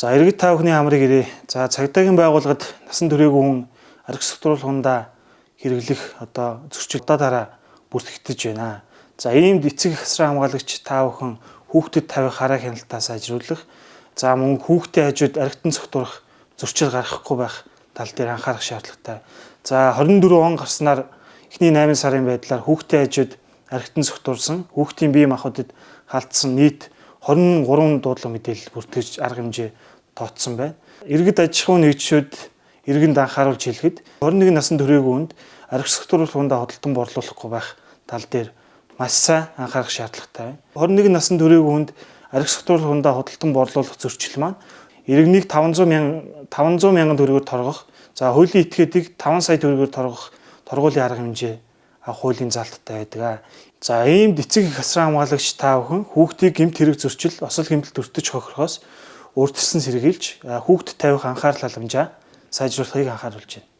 За, иргэд, та бүхний хамрыг ирээ. За, цагдаагийн байгууллагад насан туршаагүй хүн архи согтууруулах хэрэглэх одоо зөрчил одоо дараа бүртгэгдэж байна. За, иймд эцэг эх, асран хамгаалагч та бүхэн хүүхдэд тавих хараа хяналтаа сайжруулах, за, мөн хүүхдийн хажууд архитан согтуурах зөрчил гаргахгүй байх тал дээр анхаарах шаардлагатай. За, 24 он гарснаар эхний 8 сарын байдлаар хүүхдийн хажууд архитан согтуурсан, хүүхдийн бие махбодод халдсан нийт 23 дуудлага мэдээлэл бүртгэж арга хэмжээ тооцсон байна. Иргэд аж ахуйн нэгжүүд иргэнд анхааруулж хэлэхэд 21 насанд хүрээгүй хүнд архи согтууруулах хундаа худалдан борлуулахгүй байх тал дээр маш сайн анхаарах шаардлагатай байна. 21 насанд хүрээгүй хүнд архи согтууруулах хундаа худалдан борлуулах зөрчил маань иргэнийг 500 мянган төгрөгөөр торгох, за, хуулийн этгээдийг 5 сая төгрөгөөр торгох торгуулийн арга хэмжээ авах хуулийн заалттай байдаг. За, иймд эцэг эх, асран хамгаалагч та бүхэн хүүхдийг гэмт хэрэг зөрчил, осол гэмтэл өртөж хохирохоос урьдчилан сэргийлж хүүхдэд тавих анхаарал халамжаа сайжруулахыг анхааруулж байна.